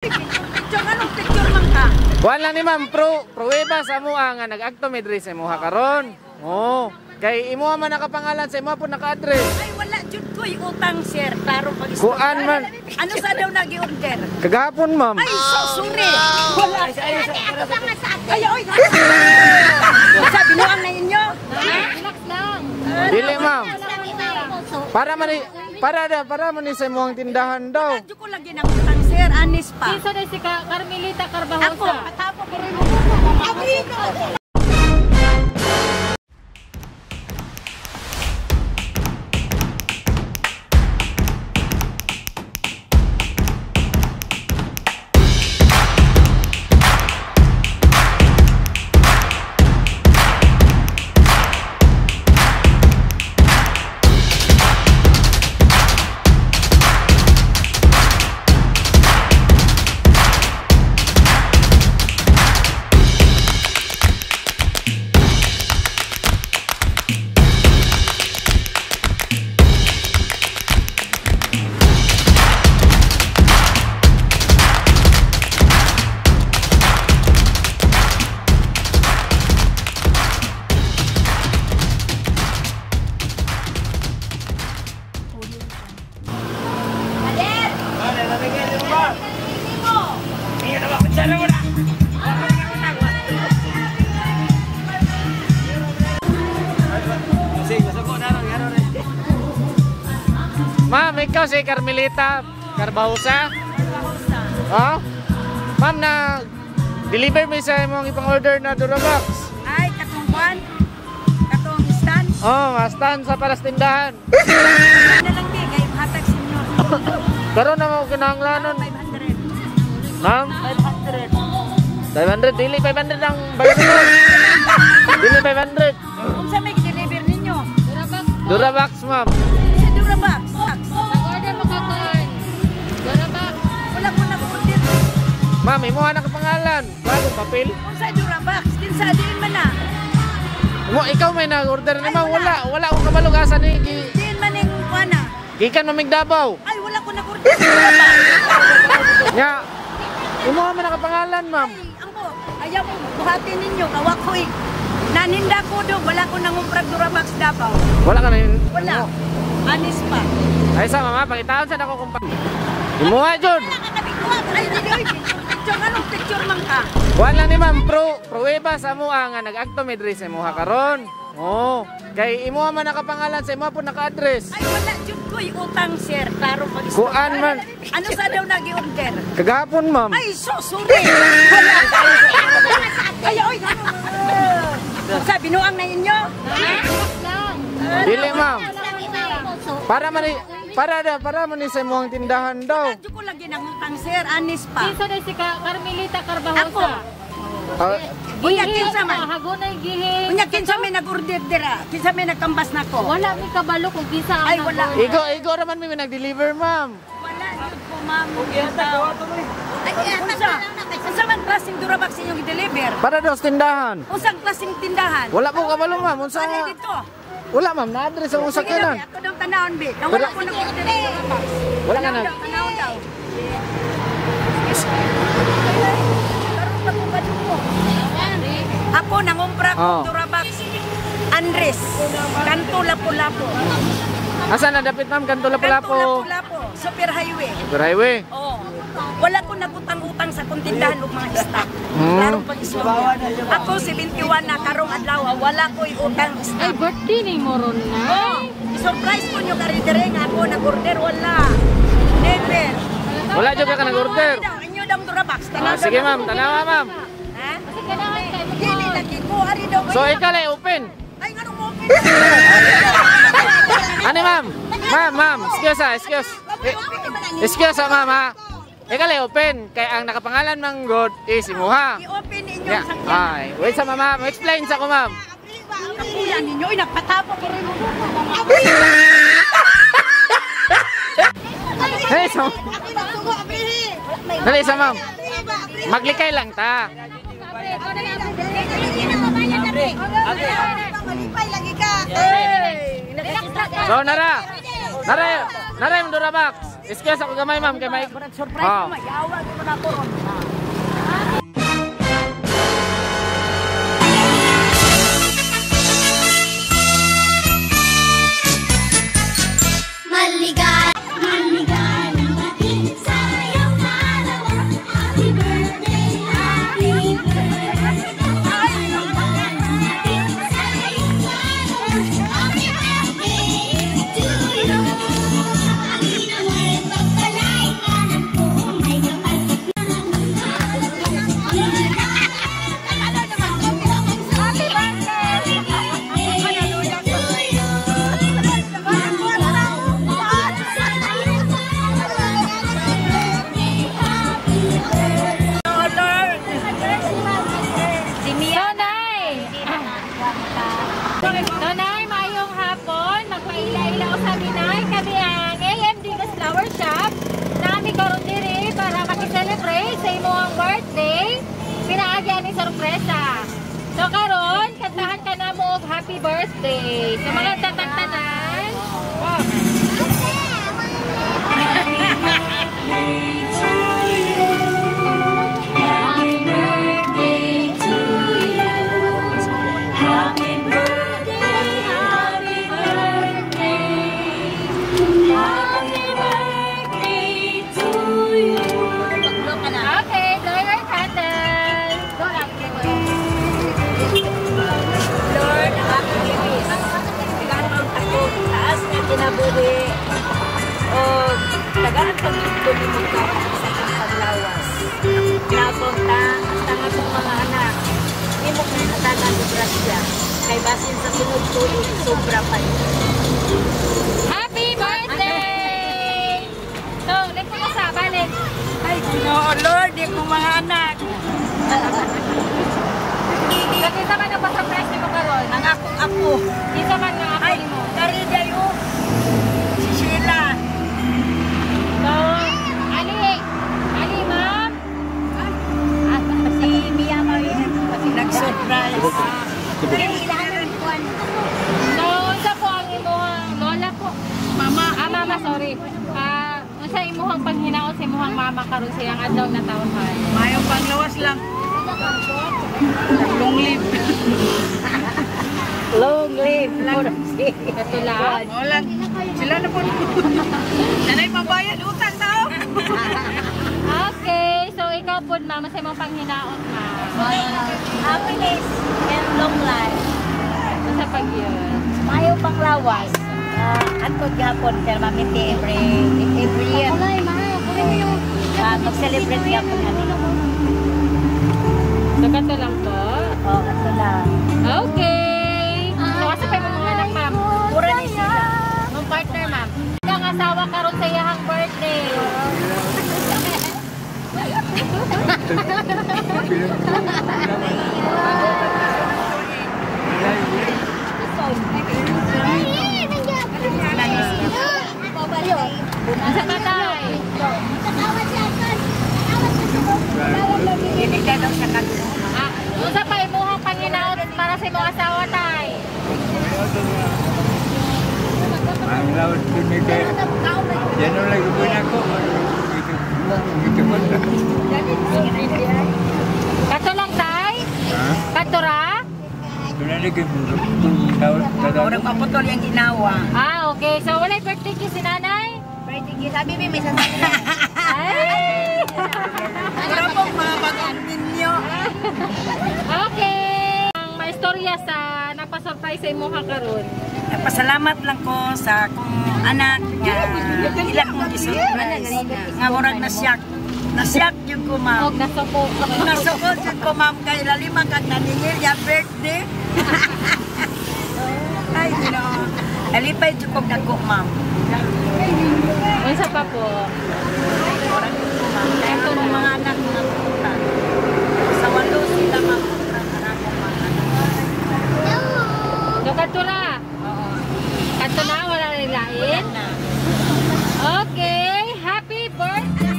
Picture, anong picture man ka? Kuan lang ni ma'am, pruweba sa amoa nga nag-agto mi diri sa imuha karon. Oo. Kay imuha man nakapangalan sa imuha po naka-address. Ay, wala jud ko'y utang, sir. Klaro pag Kuan man. Ano sa daw nag-order? Kagahapon, ma'am. Ay, so sorry. Wala. Ay, oy. Sa binuang na inyo? Relax lang. Dili, ma'am. Para man ni sa imuhang tindahan daw. Wala jud ko lagi ng utang, sir. Anis pa. Kinsa day si Carmelita Carbajosa. Ako, patapos ko rin. Ma'am, ikaw si Carmelita Carbajosa? Ha? Ma'am, na deliver mi sa imong ipang-order na Durabox. Ay, katong kwan? Katong stand? Oh, stand sa paras tindahan. Ano na lang di, kay hatag senyor. Karon na mo kinahanglanon. 500. Ma'am, 500. 500 dili 500 ang bayad mo. Dili 500. Unsa may deliver ninyo? Durabox po. Durabox, ma'am. Sa Durabox. Nag-order mo ka kon. Durabox. Wala ko nag-order. Ma'am, imuha na ka pangalan. Bagong papel. Unsa Durabox? Kinsa diin man na? Mo ikaw may nag-order ni ma'am. Wala, wala akong kabalo asa ni Diin man ning kuan na. gikan mamig Davao. Ay, wala ko nag-order sa Durabox. Nya. Imuha man na ka pangalan, ma'am. Ay, ambo, ayaw ko buhatin ninyo kawa ko eh. Naninda ko do, wala ko nangumprag Durabox Davao. Wala ka na yun. Wala. Anis pa. Ay sa mama, pakitaon sa nako kung pa. Imuha jud. Ay, dili oy, picture, anong picture man ka? Kuan lang ni ma'am, pruweba sa amoa nga nag-agto mi diri sa imuha karon. Oo. Kay imuha man nakapangalan sa imuha po naka-address. Ay, wala jud ko'y utang, sir. Klaro pag Kuan man. Ano sa daw nag-order? Kagahapon, ma'am. Ay, so sorry. Wala. Ay, oy. Sa binuang na inyo? Relax lang. Dili, ma'am. Para man ni sa imuhang tindahan daw. Wala jud ko lagi ng utang, sir. Anis pa. Kinsa day si Carmelita Carbajosa. Ako. Unya, Gihi, kinsa man? Hagunay gihi. Unya, kinsa may nag-order dira? Kinsa may nagkambas na ko? Wala mi kabalo kung kinsa ang Ay, wala. nag-order. Igo raman mi nag-deliver, ma'am. Wala jud ko, ma'am. Ay, unsa? Unsa man klaseng Durabox inyong i-deliver? Para daw sa tindahan. Unsang klaseng tindahan? Wala po kabalo, ma'am. Unsa? Wala dito. Wala, ma'am. Na-address ang Sige daw, sakyanan. ako daw tanawon, be. Wala ko nag-order ng Durabox. Wala ka na. Tanaw daw, tanaw daw. Karon pa ko kadungo. Ako nangumpra ko Oh. Durabox. Andres, Kanto Lapu-Lapu. Asa na dapit, ma'am? Kanto Kanto Lapu-Lapu. Lapu-Lapu, Super Highway. Super Highway. Oo. Wala ko nagutang-utang sa kong tindahan og mga stock. Klarong pag-istorya. Ako 71 na karong adlaw, wala ko'y utang Ay, stock. birthday ni mo ron na. Oh, surprise ko nyo kari dire nga ako nag-order, wala. Never. Wala jud ka nag-order. Ano daw, inyo daw Durabox. Tanaw Ah, daw sige, na- ma'am. Tanawa, ma'am. Ha? Kasi kailangan kay mo. Dili lagi ko ari daw. So ikaw lang open. Ay nganong mo open? Ano, ma'am? Ma'am, ma'am. Excuse ah, excuse. Eh, excuse ah, ma'am ha. Ikaw lang open. Kay ang nakapangalan mang God is imuha. I-open ninyo Yeah. ang sakyan. Ay, wait sa ma'am. Explain sa ko, ma'am. Kapuya ninyo, ay nagpatapo ko rin mo. Dali sa Dali sa ma'am. Maglikay lang ta. So nara. Nara, nara yung Durabox. Excuse ako gamay, ma'am, kay Mike. Surprise ko, mayawa ko na ako ron. Maligay, maligay ang ating sa iyong kaalaman. Happy birthday, happy birthday. Maligay ang ating sa iyong kaalaman. Happy birthday to you. Ang pagpalay ka ng buong may kapal. Happy birthday! To you. Nonay! Nonay, maayong hapon. Magpaila-ila ko sa Binay. Kami ang AM Digas Flower Shop. Nami karon diri para makiselebrate sa imong birthday. Pinaagi ani sorpresa. So karon, kantahan ka na mo og happy birthday. Sa mga tatagtanan. Happy birthday to you. Happy birthday, happy birthday. Happy birthday to you. Okay, blow your candle. Go lang. Lord, ang akong ibis. Tagaan ako, taas nga kinabuhi. O tagaan pagdugtong imong kaon sa akong paglawas. Napunta ang tanga kong mga anak. Imo kong hatagan og grasya. Kay basin sa sunod tuig, sobra pa yun. Happy birthday! So, next mo sa balik. Ay, Ginoo Lord, di kong mga anak. So, kinsa man ang pa-surprise nimo karon? Ang akong apo. Kinsa man nga apo Ay, nimo? kari dayo. Si Sheila. So, Ali, Ali, ma'am. Si Mia Marie. Nag-surprise. So, unsa po ang imuhang lola po? Mama. Ah, mama, sorry. Ah, unsa imuhang paghinaot sa imuhang mama karon sa iyang adlaw na taonhan? Mayong panglawas lang. Long live. Long live. Kato lang. Wala. Sila na po. Nanay pambayad utang tao. Okay, so ikaw po, mama, sa imong panghinaot, ma'am. Happiness and long life. Unsa pag yun? Mayo panglawas. Antod gapon pero mamiti every year. Mag-celebrate gapon kami. So, kato lang po. Oh, kato lang. Okay. So, asa pa imong mga anak, ma'am? Mura ni sila. Mong partner, ma'am. Ang asawa karon sa iyahang birthday. Asa patay? Hindi ka daw sa kanila. Ah, unsa pa imuhang panginaot para sa imong asawa, tay? Ang laot ko ni kay yan ang lagi ko na ko. Ito ko na. Kato lang, tay? Ha? Kato ra? Ito na lagi tawad tawad. Murag maputol yung ginawa. Ah, okay. So, walay birthday kiss si nanay? Sabi may may sasabi. Ay! Mura pong mga bagong ninyo. Okay. Ang maistorya sa napasurprise sa imuha karon. Pasalamat lang ko sa akong anak nga ila kong gisurprise. Nga murag nasyak. Nasyak yun ko, ma'am. Og nasuko. Nasukod yun ko, ma'am, kay lalima kag naningil ya birthday. Ay, Ginoo. Nalipay jud kog dako, ma'am. Unsa pa po? Murag yun ko, ma'am. Kaya itong mga anak nga puta. Sa walo sila, ma'am. Murag anak ko, mga anak. So, kato ra. Kato na, wala na lain. Na. Okay. Happy birthday!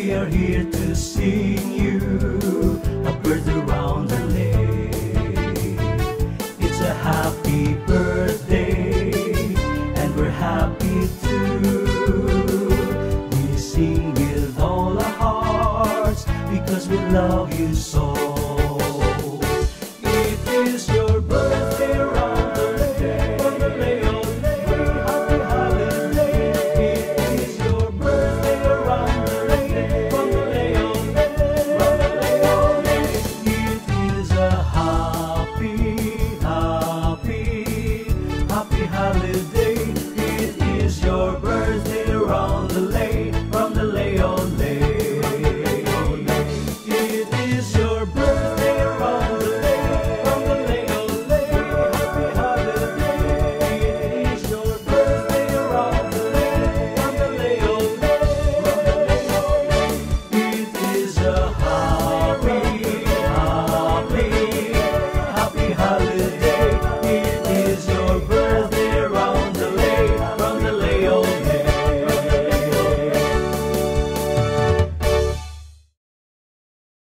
We are here to sing you a birthday round the lake. It's a happy birthday, and we're happy too. We sing with all our hearts because we love you so.